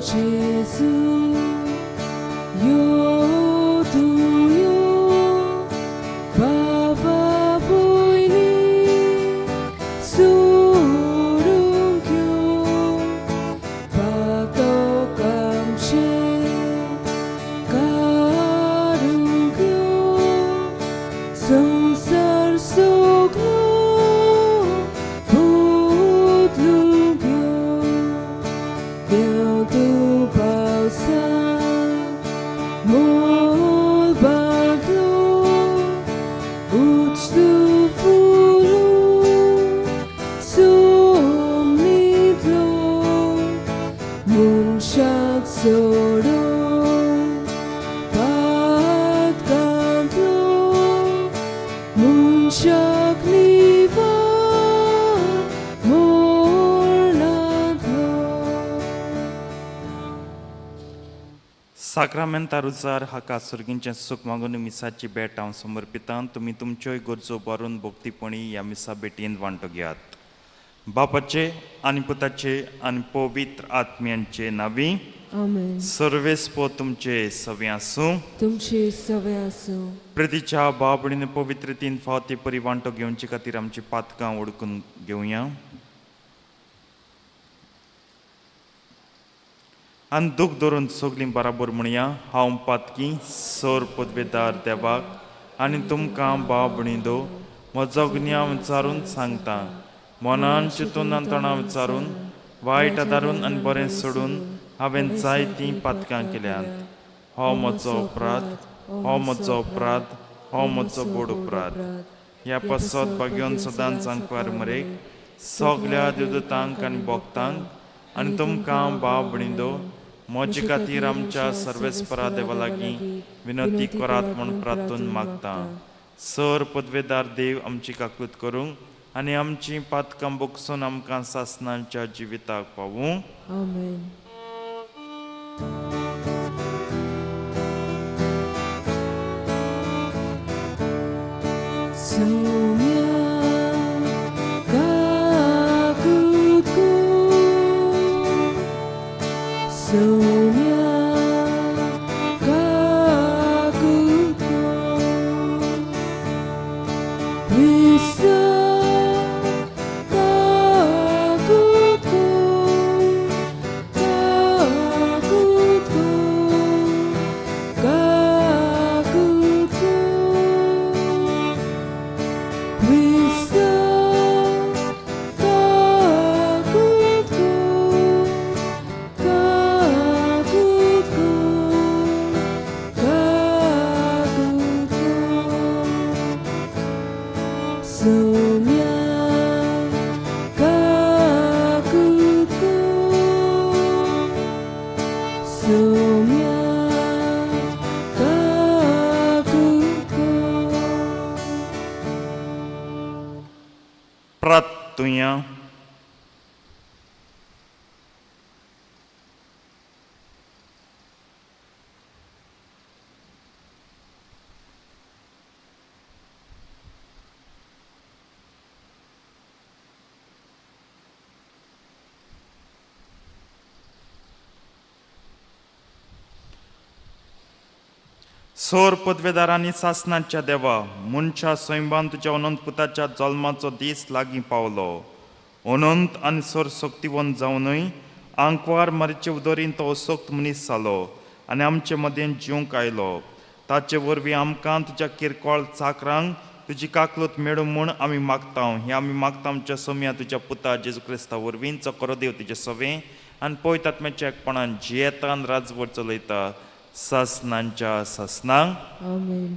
Jesu, यो तूं यो, बाबा पयलीं सोडूंक यो, पातक आमचें काडूंक यो, संवसार सगळो बदलूंक यो, देव तूं पावसा मळबांतलो उंच फुलू सोमणींतलो मनशाक सोडून पातकांतलो मनशाक निवार मरणांतलो. साक्रामेंता रुजार हाका सर्गींचें सूख मागून मिसाची भेट हांव समर्पितां. तुमी तुमच्योय गरजो भरून भक्तीपणी ह्या मिसा भेटींत वांटो घेयात. बापाचे आनी पुताचे आनी पवित्र आत्म्यांचे नांवी. आमेन. सर्वेस्पो तुमचे सवे आसूं. तुमचे सवे आसूं. प्रतीच्या बाबडीन पवित्र तीन फावती परी वांटो घेवचे खातीर आमची पातकां ओडकून घेवया आनी दूख धरून सगलीं बराबर म्हणया, हांव पातकी सोर पदवेदार देवाक आनी तुमकां बाबणी दो म्हजो गुन्यांव विचारून सांगता. मनान चिंतून आनी तोंडां विचारून वायट आदारून आनी बरें सोडून हांवें जायतीं पातकां केल्यांत. हो म्हजो अपराध, हो म्हजो अपराध, हो म्हजो बोड अपराध. ह्या पासत भाग्योन सदांच आंकवार मरेक सगल्या देवदूतांक आनी भक्तांक आनी तुमकां बाबणीदो म्हजे खातीर आमच्या सर्वेस्परा देवा लागीं विनंती करात म्हूण प्रार्थून मागता. सर पदवेदार देव आमची काकूत करूंक आनी आमची पातकां बोगसून आमकां सासनाच्या जिविताक पावूं. आमेन. सोम्या काकूत कर, सोम्या काकूत कर, क्रिस्ता काकूत कर, काकूत कर, काकूत कर, क्रिस्ता काकूत कर, काकूत कर, काकूत कर, सोम्या काकूत कर, सोम्या काकूत कर. प्रार्थुया. सोर पदवेदारांनी सासनाच्या देवा, मनशा सैमान तुज्या अनंत पुताच्या जल्माचो दीस लागीं पावलो. अनंत आनी सोर शक्तिवंत जावनूय आंकवार मारीचे उदरीन तो असक्त मनीस जालो आनी आमचे मदें जिवंक आयलो. ताचे वरवीं आमकां तुज्या किरकोळ चाकरांक तुजी काकलूत मेळूं म्हूण आमी मागता. हें आमी मागता आमच्या सोम्या तुज्या पुता जेजू क्रिस्ता वरवीं, जो करो देव तुजें सवें आनी पवित्र आत्म्याच्या एकपणान जियेता आनी राजवट चलयता सासनांच्या सासनांक. आमेन.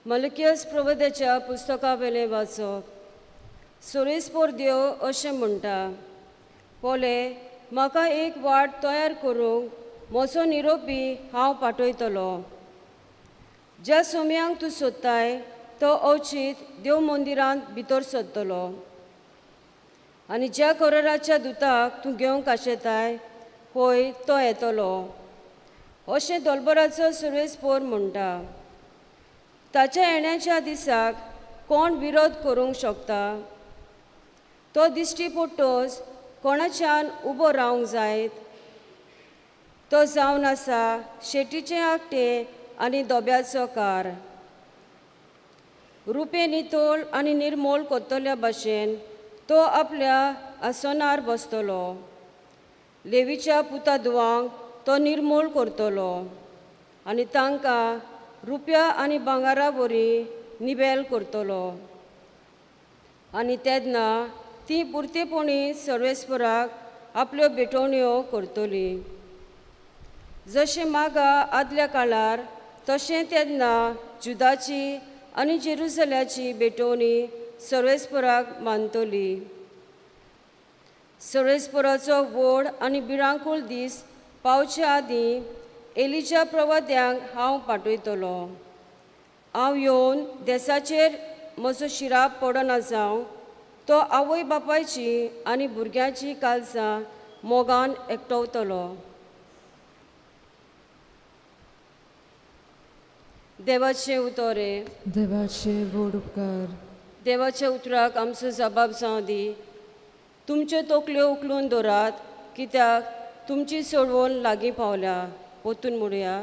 मलकियस प्रबोधाच्या पुस्तका वेलें वाचप. सोरेस्पोर देव अशें म्हणटा, पोले म्हाका एक वाट तयार करूंक म्हजो निरोपी हांव पाठयतलो. ज्या सोम्यांक तूं सोदताय तो अवचीत देव मंदिरांत भितर सरतलो आनी ज्या कराराच्या दुताक तूं घेवंक आशेताय होय तो येतलो अशें दोलबराचो सुरेश पोर म्हणटा. ताच्या येण्याच्या दिसाक कोण विरोध करूंक शकता? तो दिश्टी पडटच कोणाच्यान उबो रावंक जायत? तो जावन आसा शेटीचें आगटें आनी दोब्याचो कार. रुपें नितळ आनी निर्मोल कोत्तल्या भाशेन तो आपल्या आसनार बसतलो. लेवीच्या पुता धुवांक तो निर्मूल करतलो आनी तांकां रुपया आनी भांगरा वरी निबेल करतलो. आनी तेन्ना ती पुरतेपणी सर्वेस्पराक आपल्यो भेटवण्यो करतली. जशें मागा आदल्या काळार तशें तेन्ना जुदाची आनी जेरुजल्याची भेटवणी सर्वेस्पराक मानतली. सर्वेस्पराचो व्हड आनी भिरांकूळ दीस पावचे आदीं एलीच्या प्रवाद्यांक हांव पाठयतलो. हांव येवन देसाचेर म्हजो शिराप पडना जावं तो आवय बापायची आनी भुरग्यांची कालसां मोगान एकटवतलो. देवाचें उतर हें. देवाचे व्हड उपकार. देवाच्या उतराक आमचो जबाब जावं दी. तुमच्यो तकल्यो उखलून दवरात कित्याक तुमची सोडवण लागीं पावल्या. परतून म्हणुया,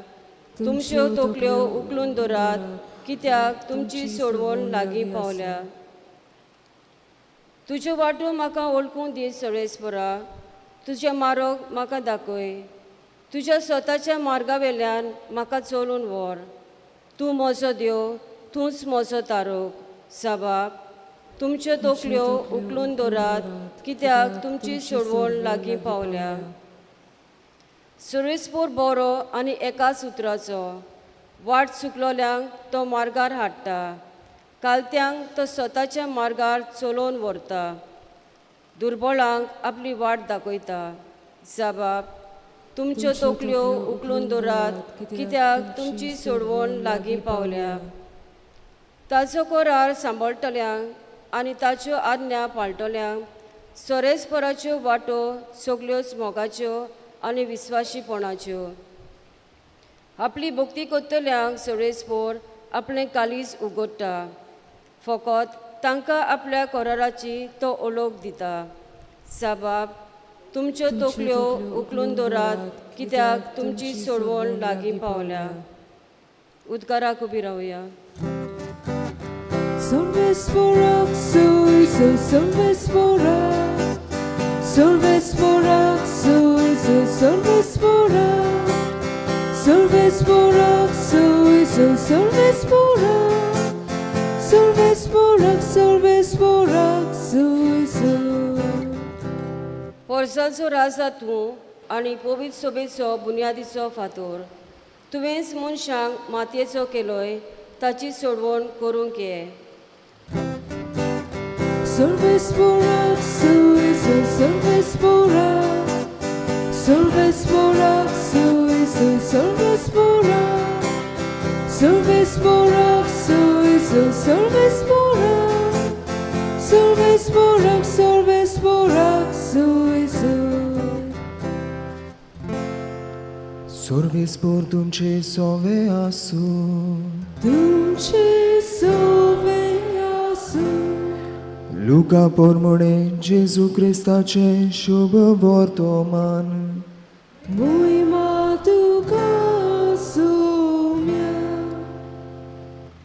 तुमच्यो तकल्यो उखलून दवरात कित्याक तुमची सोडवण लागीं पावल्या. तुज्यो वाटो म्हाका वळखूंक दी सर्वेस्परा, तुजें मार्ग म्हाका दाखय. तुज्या स्वताच्या मार्गा वेल्यान म्हाका चलून व्हर. तूं म्हजो देव, तूंच म्हजो तारोक. साबाब, तुमच्यो तकल्यो उखलून दवरात कित्याक तुमची सोडवण लागीं पावल्या. सुरेशपूर बरो आनी एकाच उतराचो वाट चुकलोल्यांक तो मार्गार हाडटा, कालत्यांक तो स्वताच्या मार्गार चलोवन व्हरता, दुर्बळांक आपली वाट दाखयता. साबाब, तुमच्यो तकल्यो उखलून दवरात कित्याक तुमची सोडवण लागीं पावल्या. ताचो करार सांबाळटल्यांक आनी ताच्यो आज्ञा पाळटल्यांक सोरेसपराच्यो वाटो सगल्योच मोगाच्यो आनी विस्वाशीपणाच्यो. आपली भक्ती करतल्यांक सोरेसपोर आपलें कालीज उगडटा, फकत तांकां आपल्या कराराची तो ओळख दिता. साबाब, तुमच्यो तकल्यो उखलून दवरात कित्याक तुमची सोडवण लागीं पावल्या. उदकाराक उबी रावया. Solves soiso, solves solves soiso, solves solves soiso, solves solves solves soiso. पोरसाचो राजा तूं आनी पवित्र सोबेचो बुन्यादीचो फातोर, तुवेंच मनशांक मातयेचो केलोय, ताची सोडवण करूंक ये. Solves soiso, solves solves soiso, solves solves soiso, solves solves solves soiso. सर्वेस्पोर तुमचे सोवे आसूं. तुमचे सोवे आसूं. लुका पोरमुणे जेजू क्रिस्ताचे शुभ वर्तमान. मोहिमा तुका सोम्या.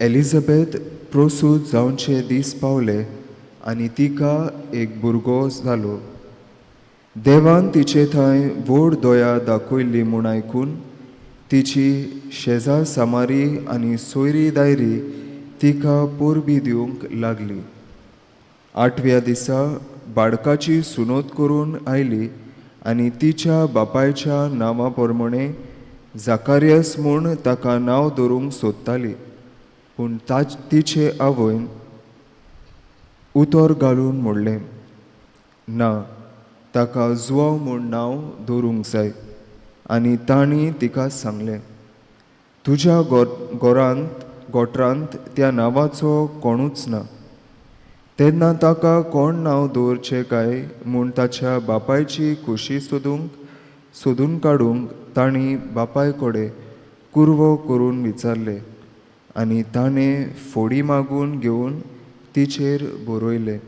एलिझाबेथ प्रोसूत जावचे दीस पावले आनी तिका एक भुरगो जालो. देवान तिचे थंय व्हड दया दाखयल्ली म्हूण आयकून तिची शेजार सामारी आनी सोयरी दायरी तिका परबी दिवंक लागली. आठव्या दिसा बाळकाची सुनोत करून आयली आनी तिच्या बापायच्या नांवा प्रमाणे जाकारियस म्हूण ताका नांव दवरूंक सोदताली. पूण ताच तिचे आवयन उतर घालून म्हणलें, ना, ताका जुवांव म्हूण नांव दवरूंक जाय. आनी तांणी तिका सांगलें, तुज्या गोरांत गोठरांत त्या नांवाचो कोणूच ना. तेन्ना ताका कोण नांव दवरचें काय म्हूण ताच्या बापायची खोशी सोदून काडूंक तांणी बापाय कडेन कुरवो करून विचारलें आनी ताणें फोडी मागून घेवन तिचेर बरयलें,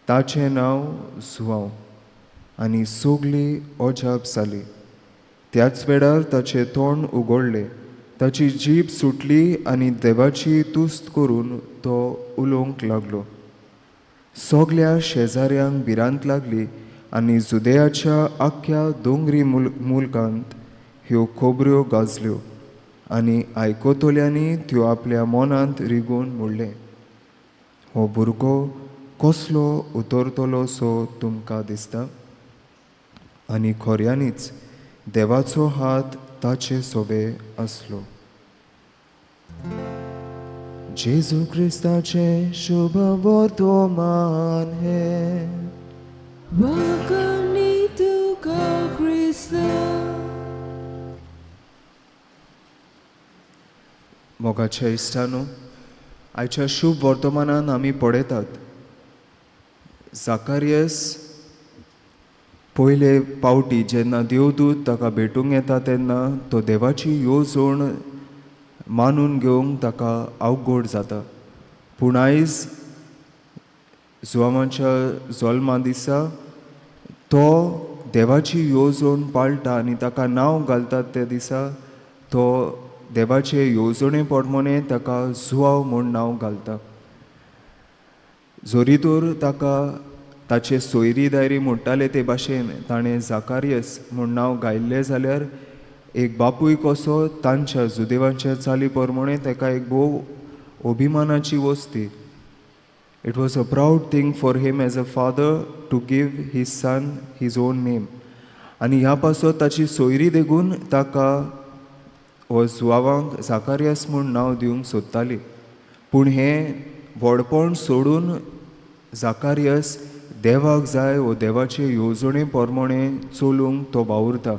ताचें नांव जुवांव. आनी सगळीं अजाप जाली. त्याच वेळार ताचें तोंड उगडलें, ताची जीब सुटली आनी देवाची तुस्त करून तो उलोवंक लागलो. सगल्या शेजाऱ्यांक भिरांत लागली आनी जुदेयाच्या आख्ख्या दोंगरी मुलकांत ह्यो खबऱ्यो गाजल्यो आनी आयकतल्यांनी त्यो आपल्या मनांत रिगोवन म्हणलें, हो भुरगो कसलो उतरतलो सो तुमकां दिसता? आनी खऱ्यांनीच देवाचो हात ताचे सोबे आसलो. जेजू क्रिस्ताचें शुभ वर्तमान हें. वाखाणी तुका क्रिस्ता. मोगाच्या इश्टानो, आयच्या शुभ वर्तमानान आमी पळयतात जाकारियस पयले पावटी जेन्ना देवदूत ताका भेटूंक येता तेन्ना तो देवाची येवजण मानून घेवंक ताका अवघड जाता. पूण आयज जुवांच्या जल्मा दिसा तो देवाची येवजण पाळटा आनी ताका नांव घालतात त्या दिसा तो देवाचे येवजणे प्रमाणे ताका जुवांव म्हूण नांव घालता. जरी तर ताका ताचे सोयरी दायरी म्हणटाले ते भाशेन ताणें जाकारियस म्हूण नांव घायल्लें जाल्यार एक बापूय कसो तांच्या जुदेवांच्या चाली प्रमाणे ताका एक भोव अभिमानाची वस्ती. It was a proud thing for him as a father to give his son his own name. आनी ह्या पासत ताची सोयरी देखून ताका हो जुवांक जाकारियस म्हूण नांव दिवंक सोदताली. पूण हें व्हडपण सोडून जाकारियस देवाक जाय वो देवाचे येवजणे प्रमाणे चलूंक तो वावुरता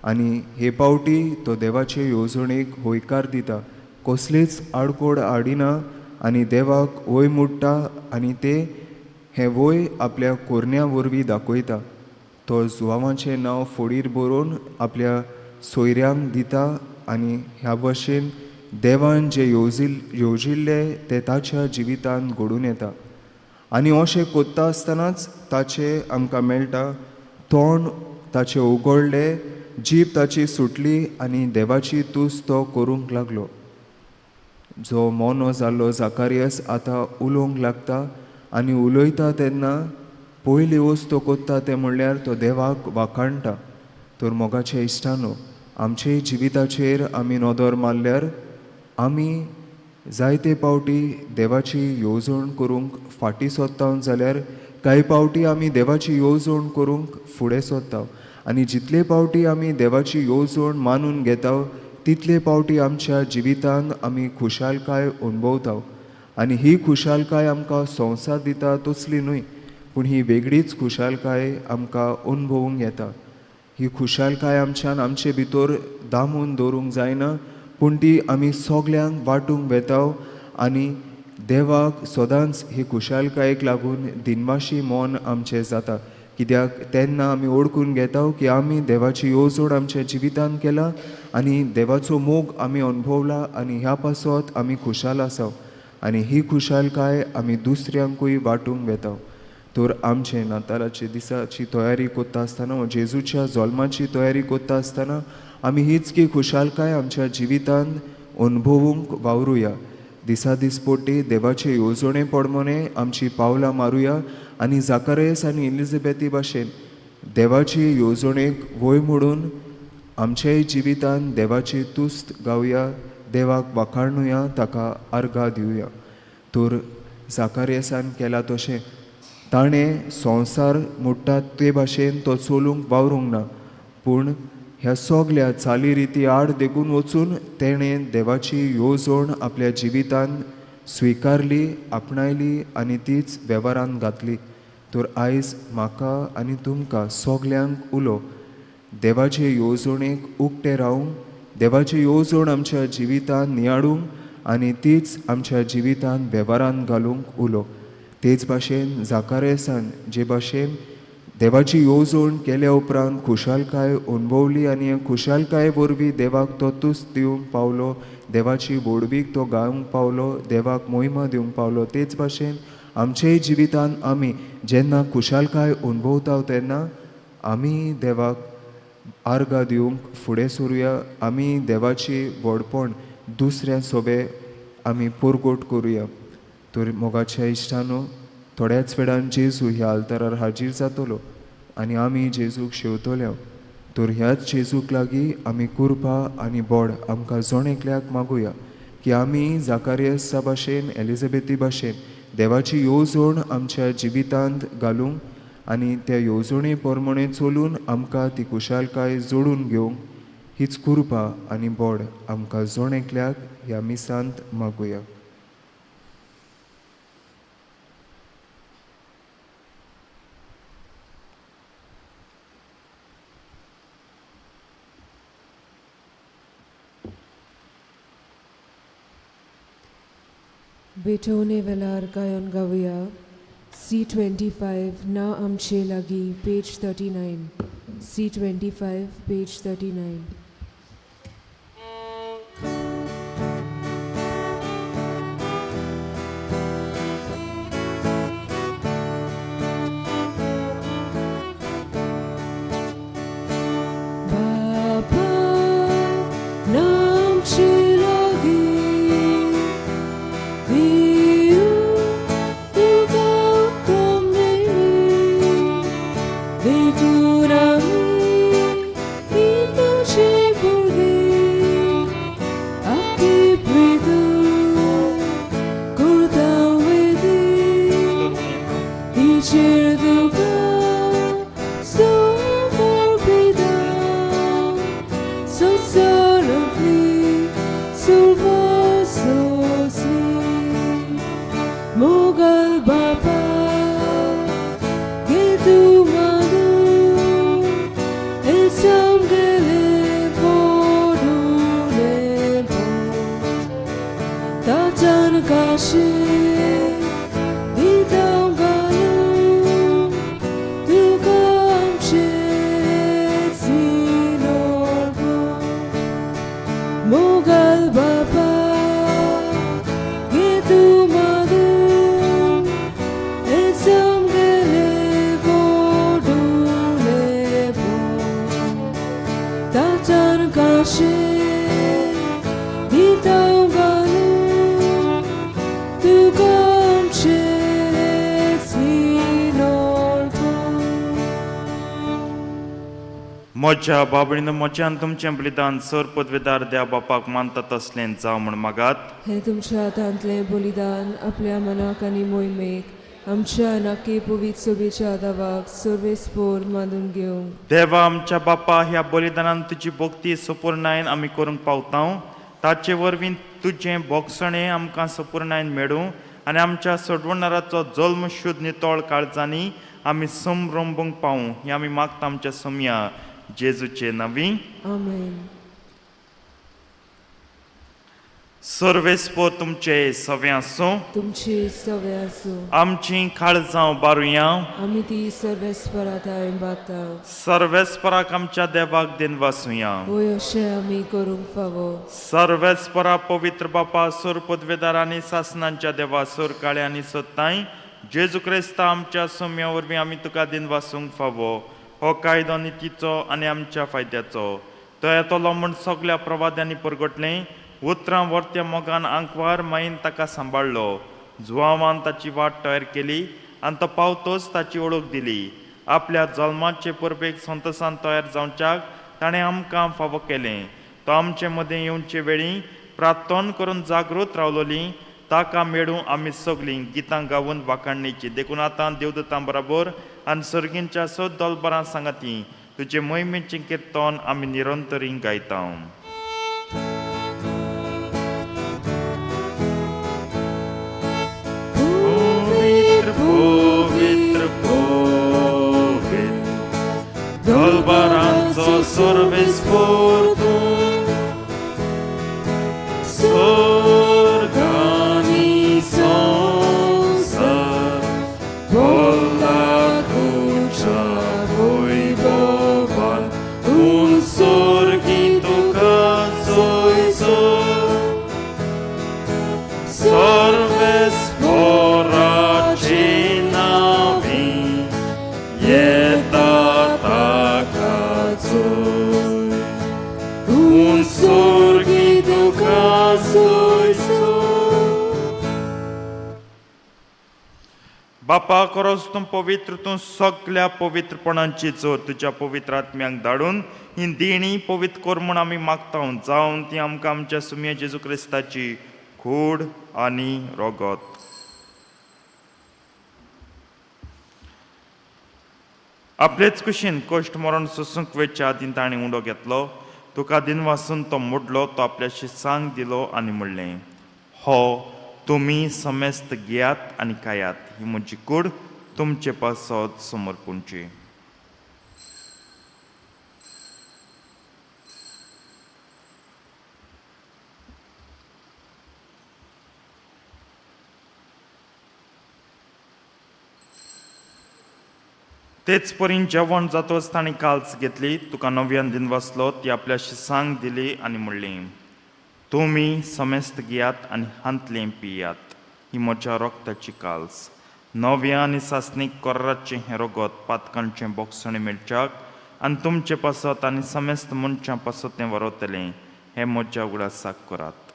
आनी हे पावटी तो देवाचे येवजणेक हयकार दिता, कसलीच आडकोड हाडिना आनी देवाक वय मोडटा आनी ते हें वय आपल्या कोरण्या वरवीं दाखयता. तो जुवांवाचें नांव फोडीर बरोवन आपल्या सोयऱ्यांक दिता आनी ह्या भशेन देवान जें येवजिल्लें तें ताच्या जिवितांत घडून येता. आनी अशें कोत्ता आसतनाच ताचें आमकां मेळटा तोंड ताचें उगडलें, जीब ताची सुटली आनी देवाची तुस्त तो करूंक लागलो. जो मोनो जाल्लो जाकारियस आतां उलोवंक लागता आनी उलयता तेन्ना पयली वस्त तो कोत्ता तें म्हणल्यार तो देवाक वाखाणटा. तर मोगाचे इश्टानो, आमचे जिविताचेर आमी नदर मारल्यार आमी जायते पावटी देवाची येवजण करूंक फाटीं सोदता जाल्यार कांय पावटी आमी देवाची येवजण करूंक फुडें सोदता. आनी जितले पावटी आमी देवाची येवजण मानून घेता तितले पावटी आमच्या जिवितांत आमी खुशालकाय अणभवता. आनी ही खुशालकाय आमकां संवसार दिता तसली न्हय, पूण ही वेगळीच खुशालकाय आमकां अणभवूंक येता. ही खुशालकाय आमच्यान आमचे भितर दामून दवरूंक जायना, पूण ती आमी सगल्यांक वांटूंक वेता आनी देवाक सदांच ही खुशालकायेक लागून दिनवाशी मन आमचें जाता. कित्याक तेन्ना आमी ओळखून घेता की आमी देवाची येवजण आमच्या जिवितांत केला आनी देवाचो मोग आमी अणभवला आनी ह्या पासत आमी खुशाल आसा आनी ही खुशालकाय आमी दुसऱ्यांकूय वांटूंक वेता. तर आमचे नातालाचे दिसाची तयारी करता आसतना वा जेजूच्या जल्माची तयारी करता आसतना आमी हीच की खुशालकाय आमच्या जिवितांत अणभवूंक वावरुया. दिसा दिसपोटी देवाचे येवजणे प्रमाणे आमची पावलां मारुया आनी जाकारियस आनी एलिझाबेथी भाशेन देवाची येवजणेक वय म्हणून आमच्याय जिवितांत देवाची तुस्त गावया, देवाक वाखाणुया, ताका आर्गां दिवया. तर जाकारियसान केला तशें ताणें संवसार मोडटा ते भाशेन तो चलूंक वावरूंक ना, पूण ह्या सगल्या चाली रिती आड देखून वचून तेणें देवाची येवजण आपल्या जिवितांत स्विकारली, आपणायली आनी तीच वेव्हारांत घातली. तर आयज म्हाका आनी तुमकां सगल्यांक उलो देवाचे येवजणेक उक्तें रावूंक, देवाची येवजण आमच्या जिवितांत नियाळूंक आनी तीच आमच्या जिवितांत वेव्हारांत घालूंक उलो. तेच भाशेन जाकारेसान जे भाशेन देवाची येवजण केल्या उपरांत खुशालकाय अणभवली आनी खुशालकाये वरवीं देवाक तो तुस्त दिवंक पावलो, देवाची व्हडवीक तो गावंक पावलो, देवाक मोहिमा दिवंक पावलो. तेच भाशेन आमचेय जिवितान आमी जेन्ना खुशालकाय अणभवता तेन्ना आमी देवाक आर्गां दिवंक फुडें सरुया, आमी देवाची व्हडपण दुसऱ्या सोबे आमी परगट करुया. तर मोगाच्या इश्टानो, थोड्याच वेळान जेजू ह्या आल्तारार हाजीर जातलो आनी आमी जेजूक शेवतले. तर ह्याच जेजूक लागीं आमी कृपा आनी बोड आमकां जण एकल्याक मागुया की आमी जाकारियसा भाशेन, एलिझाबेथी भाशेन देवाची येवजण आमच्या जिवितांत घालूंक आनी त्या येवजणे प्रमाणे चलून आमकां ती खुशालकाय जोडून घेवंक हीच कृपा आनी बोड आमकां जण एकल्याक ह्या मिसांत मागुया. बेटोने वेलार गायन गावया C25 ना आमचे लागी पेज 39 C25 page 39. बापा नामचे लागी दिऊ तुका उत्तम मेळ्ळी, देखून आमी ही तुजी भुरगीं, आपली प्रीत करता वेदी, तिचेर तुका समर्पिता, संवसारांतली सर्वस्वी. मोगल बापा घे तूं मागून हें सामकेलें फोडून ताच्यान काशी दिता घालून तुका आमचें सिनोर्पण. मोगल बापा घे तूं मागून हें सामकेलें फोडून ताच्यान काशी दिता घालून तुका आमचें सिनोर्पण. म्हज्या बाबडीन म्हज्यान तुमचें बलिदान सर पदवेदार देव बापाक मानता तसलें जावं म्हूण मागात. हें तुमच्या हातांतलें बलिदान आपल्या मनाक आनी मोहिमेक आमच्या नाकी पवित्र सोबेच्या दावाक सर्वेस्पोर मानून घेवंक. देवा आमच्या बापा, ह्या बलिदानान तुजी भक्ती सपूर्णायन आमी करूंक पावता, ताचे वरवीं तुजें भोगसणें आमकां सपूर्णायन मेळूं आनी आमच्या सोडवणाराचो जल्म शुद्ध नितळ काळजांनी आमी समरंबूंक पावूं, हें आमी मागता आमच्या सोमया जेजूचे नवी. आमेन. सर्वेस्पोर तुमचे सवे आसूं. तुमची सवे आसूं. आमची काळजां बारुया. आमी ती सर्वेस्परा थांय बाता. सर्वेस्पराक आमच्या देवाक दिनवासुया. वय अशें आमी करूंक फावो. सर्वेस्परा पवित्र बापा, सुर पदवेदार आनी सासनांच्या देवा, सुर काळे आनी सत्ताय जेजू क्रिस्ता आमच्या सोम्या वरवीं आमी तुका दिनवासूंक फावो. हो कायदो नितीचो आनी आमच्या फायद्याचो. तो येतलो म्हूण सगल्या प्रवाद्यांनी परगटलें. उतरां वर्त्या मोगान आंकवार माईन ताका सांबाळ्ळो. जुवांवान ताची वाट तयार केली आनी तो पावतोच ताची वळख दिली. आपल्या जल्माचे परबेक संतोसान तयार जावच्याक ताणें आमकां फावो केलें. तो आमचे मदें येवचे वेळी प्रार्थन करून जागृत रावलोली ताका मेळूं आमी सगळीं गितां गावन वाखाणणेची. देखून आतां देवदूतां बराबर आनी सर्गींच्या सद दोलबरां सांगाती तुजे मोहिमेचें किर्तन आमी निरंतरी गायता. पवित्र पवित्र पवित्र दलबरांचो सर्वेस्पोर तूं, स्वर्ग आनी संवसार बापा खरोच तूं पवित्र, तूं सगल्या पवित्रपणांची जोर तुज्या पवित्र आत्म्यांक धाडून ही देणी पवित्र कर म्हूण आमी मागता, जावन ती आमकां आमच्या सुमया जेजू क्रिस्ताची कूड आनी रोगत. आपलेच कुशीन कश्ट मरण सोसूंक वेच्या आदीं ताणें उंडो घेतलो, तुका दिनवासून तो मोडलो, तो आपल्याशी सांग दिलो आनी म्हणलें, हो तुमी समेस्त घेयात आनी खायात, ही म्हजी कूड तुमचे पासत समर्पूणची. तेच परीन जेवण जातच ताणें काल्स घेतली, तुका नव्यान दिनवासलो, ती आपल्याशी सांग दिली आनी म्हणली, तुमी समेस्त घेयात आनी हांतलें पियात, ही म्हज्या रोगताची काल्स, नव्या आनी सासणीक कोर्राचें हें रोगत पातकांचें बोगसणें मेळच्याक आनी तुमचे पासत आनी समेस्त मनशां पासत तें वरवतलें, हें म्हज्या उगडासाक करात.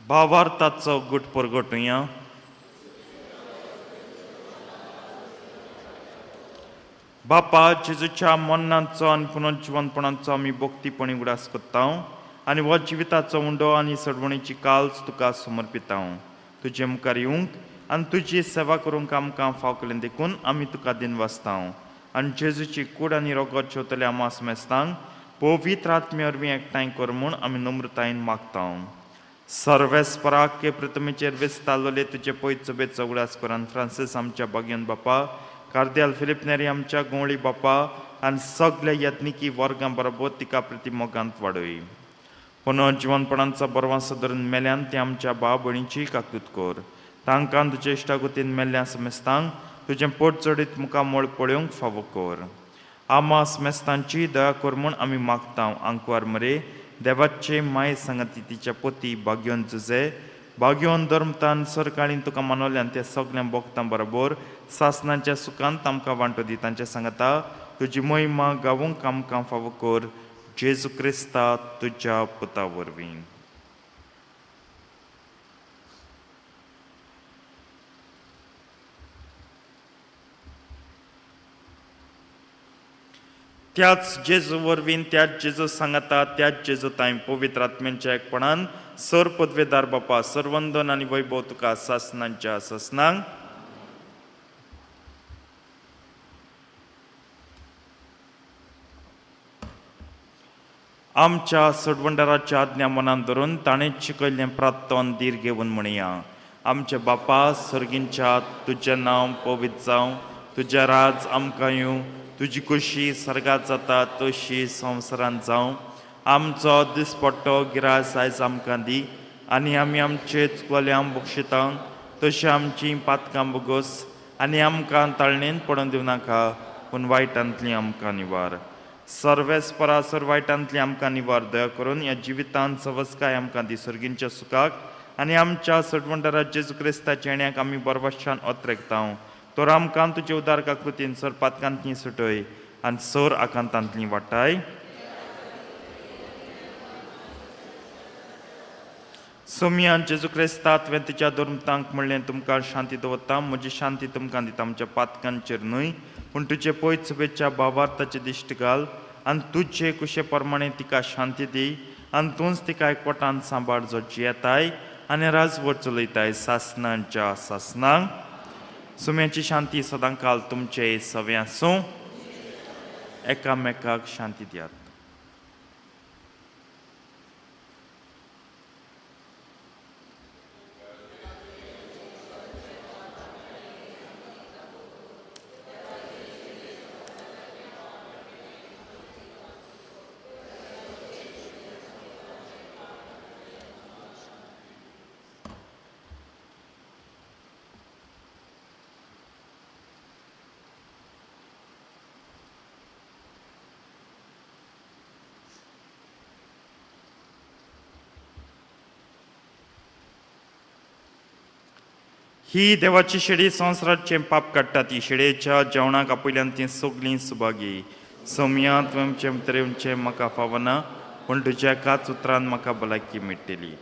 भावार्थाचो गुट परगटुया. बापा जेजूच्या मरणाचो आनी पुनर्जिवनपणाचो आमी भक्तीपणी उगडास करता आनी हो जिविताचो उंडो आनी सडवणीची काल्स तुका समर्पिता. तुजे मुखार येवंक आनी तुजी सेवा करूंक आमकां फाव केलें देखून आमी तुका दिनवासता आनी जेजूची कूड आनी रोगत जेवतल्या आमा मेस्तांक पवित्र आत्मे वरवीं एकठांय कर म्हूण आमी नम्रतायेन मागता. सर्वेस्पराक के प्रथमेचेर विस्तारलेले तुजे पयत उगडास करान फ्रांसीस आमच्या बागयन बापा, कार्दियाल फिलीप नेरी आमच्या गोंवळी बापा आनी सगल्या यत्निकी वर्गां बरोबर तिका प्रतिमोगांत वाडय. पुनर्जिवनपणांचो बरवासो धरून मेल्यान ती आमच्या भाव भयणीची काकूत कर. तांकां तुजे इश्टागतीन मेल्ल्या समेस्तांक तुजें पोट चडीत मुखामळ पळोवंक फावो कर. आमा समेस्तांची दया कर म्हूण आमी मागता. आंकवार मरे देवाचे माय सांगाती तिच्या पोती बागयोन जुजे बागयोन धर्मतान सरकाळीन तुका मानवल्यान त्या सगळ्या बोगतां बरोबर सासनाच्या सुखांत आमकां वांटो दी. तांच्या सांगाता तुजी महिमा गावूंक आमकां फावो कर, जेजू क्रिस्ता तुज्या पुता वरवीं. त्याच जेजू वरवीं, त्याच जेजू सांगाता, त्याच जेजू तांय पवित्र आत्म्यांच्या एकपणान सर पदवेदार बापा सर्वंदन आनी वैभव तुका सासनांच्या सासनांक. आमच्या सोडवंडाराच्या आज्ञा मनान धरून ताणें शिकयल्लें प्रार्थन धीर घेवन म्हणया. आमचे बापा सर्गींच्या, तुजें नांव पवित्र जावं, तुजें राज आमकां येवं, तुजी खुशी सर्गात जाता तशी संवसारांत जावं. आमचो दिसपट्टो गिरास आयज आमकां दी आनी आमी आमचे चुकल्यां बक्षिता तशी आमची पातकां बोगस आनी आमकां ताळणेन पडून दिवं नाका, पूण वायटांतली आमकां निवार. सर्वेस्परा सर वायटांतली आमकां निवार. दया करून ह्या जिवितांत सवस्काय आमकां दी, सर्गींच्या सुखाक आनी आमच्या सडवंडारा जेजू क्रिस्ताच्या येण्याक आमी बरवाशान ओत्रेकता. तर आमकां तुजे उदार काकृतीन सर पातकांतली सुटय आनी सर आकांतांतली वाटाय. सोमयान जेजू क्रिस्ता तुवें तुज्या धर्मतांक म्हणलें, तुमकां शांती दवरता, म्हजी शांती तुमकां दिता, आमच्या पातकांचेर न्हय पूण तुजे पयत सभेच्या भावार्थाचे दिश्ट घाल आनी तुजे कुशे प्रमाणे तिका शांती दी आनी तूंच तिका एकवटान सांबाळ, जो जियेताय आनी राजवट चलयताय सासनांच्या सासनांक. सुम्याची शांती सदांकाल तुमचे सवे आसूं. एकामेकाक शांती दियात. ही देवाची शेळी संवसाराचें पाप काडटा. ती शेळयेच्या जेवणाक आपयल्यान तीं सगलीं सुभागी. सोमया, तुवें आमचें भितर येवचें म्हाका फावना, पूण तुज्या एकाच उतरान म्हाका भलायकी मेळटली.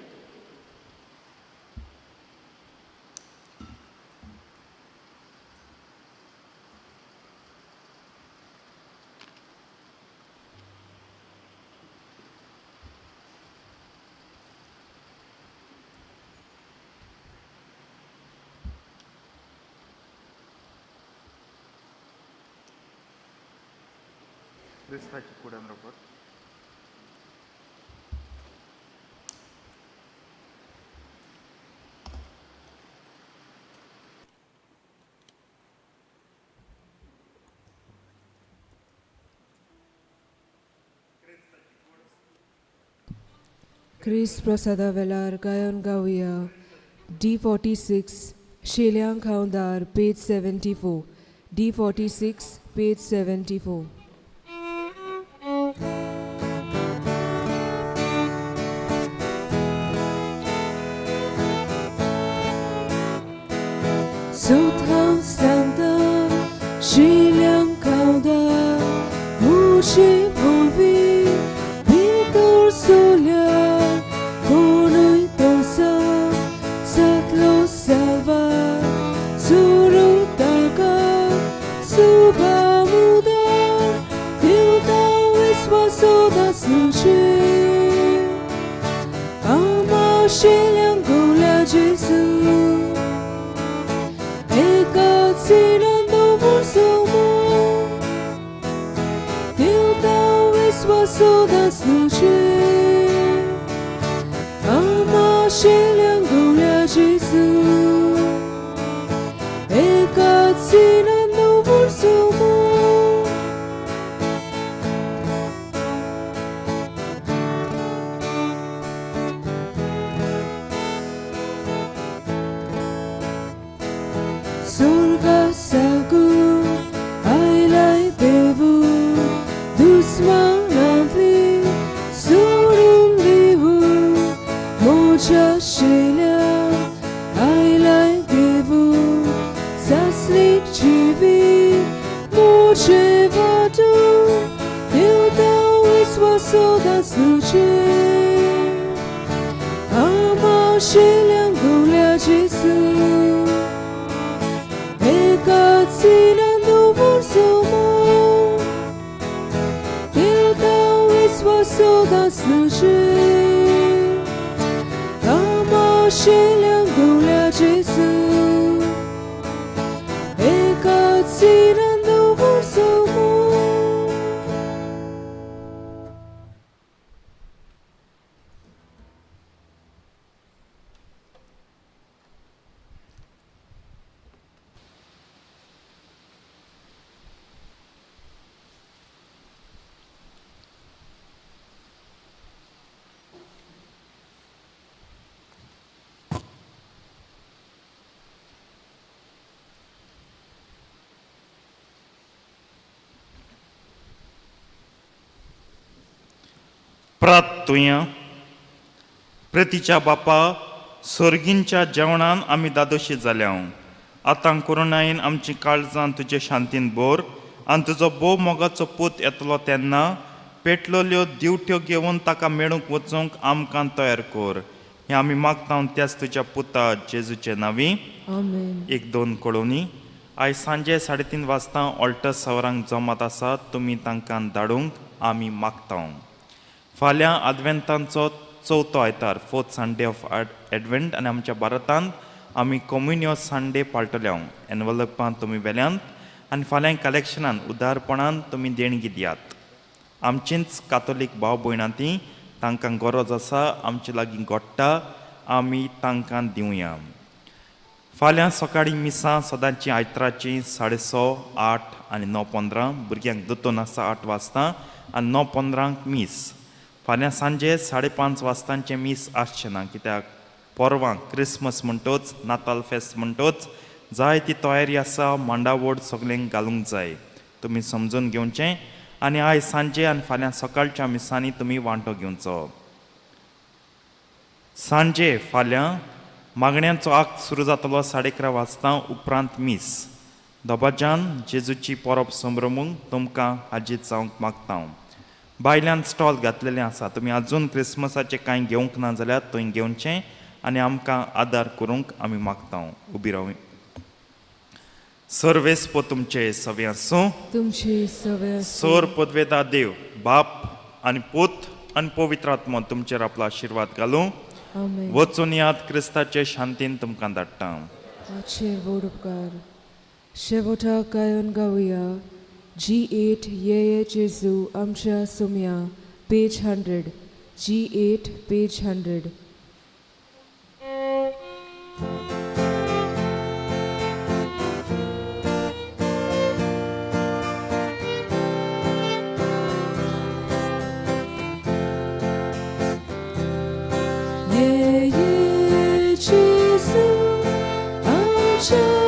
क्रिस्ताची कुडान रोबर्ट. क्रिस्त प्रसादा वेलार गायन गावया. D46, शेल्यांक हांव दार, page 74. D46, page 74. Sothan Santa, Shiliang Kauda, Mushi Volvi, Pintor Solia, Konui Tosa, Satlo Salva, Suru Taka, Subamuda, Tilta Wiswasoda Sushi, Ama Shiliang Gola Jesu. Ekatsinan. Surgasaku ailay devu dusmanantli surun devu moja shilya ailay devu saslik jivi moje vadu dilda viswasoda sluči ama shilyang gulya Jesu. Ekatsinan. प्रात तुया प्रतीच्या बापा, सोर्गींच्या जेवणान आमी दादोशी जाल्या. आतां करुणायेन आमची काळजां तुजे शांतीन भर आनी तुजो भोव मोगाचो पूत येतलो तेन्ना पेटलोल्यो दिवट्यो घेवन ताका मेळूंक वचूंक आमकां तयार कर. हें आमी मागता त्याच तुज्या पुता जेजूचे नांवी. Amen. एक दोन कळोवणी. आयज सांजे 3:30 वाजता ऑल्टर सवरांक जमात आसा, तुमी तांकां धाडूंक आमी मागता. फाल्यां आदवेंतांचो चवथो आयतार, फोर्थ संडे ऑफ एडवेंट, आनी आमच्या भारतांत आमी कोम्युनियो संडे पाळटले. एनवलपान तुमी वेल्यांत आनी फाल्यां कलेक्शनान उदारपणान तुमी देणगी दियात. आमचींच कातोलीक भाव भयणां ती, तांकां गरज आसा, आमचे लागीं गोडटा, आमी तांकां दिवया. फाल्यां सकाळीं मिसां सदांची आयतराची 6:30, 8 आनी 9:15. भुरग्यांक दोतोन आसा 8 वाजता आनी 9:15 मीस. फाल्यां सांजे 5:30 वाजतांचें मीस आसचें ना, कित्याक पोरवां क्रिसमस म्हणटोच, नाताल फेस्त म्हणटोच जाय ती तयारी आसा, मांडावड सगळ्यांक घालूंक जाय, तुमी समजून घेवचें. आनी आयज सांजे आनी फाल्यां सकाळच्या मिसांनी तुमी वांटो घेवचो. सांजे फाल्यां मागण्यांचो आक्त सुरू जातलो 11:30 वाजता उपरांत मीस. दबाज्यान जेजूची परब संभ्रमूंक तुमकां हाजीर जावंक मागता. भायल्यान स्टॉल घातलेलें आसा, तुमी आजून क्रिसमसाचें कांय घेवंक ना जाल्यार थंय घेवचें आनी आमकां आदार करूंक आमी मागता. उबी रावया. सर्वेस्पो तुमचे सवे आसूं. तुमचे सवे. सोर पदवेदा देव बाप आनी पूत आनी पवित्र आत्मो तुमचेर आपलो आशिर्वाद घालूं. आमेन. वचून याद क्रिस्ताचे शांतीन तुमकां धाडटा. आचेर व्हड उपकार. शेवटाक गायन गावया G8 ये जेजू आमच्या सुम्या, पेज 100. G8 page 100. ये ये जेजू आमच्या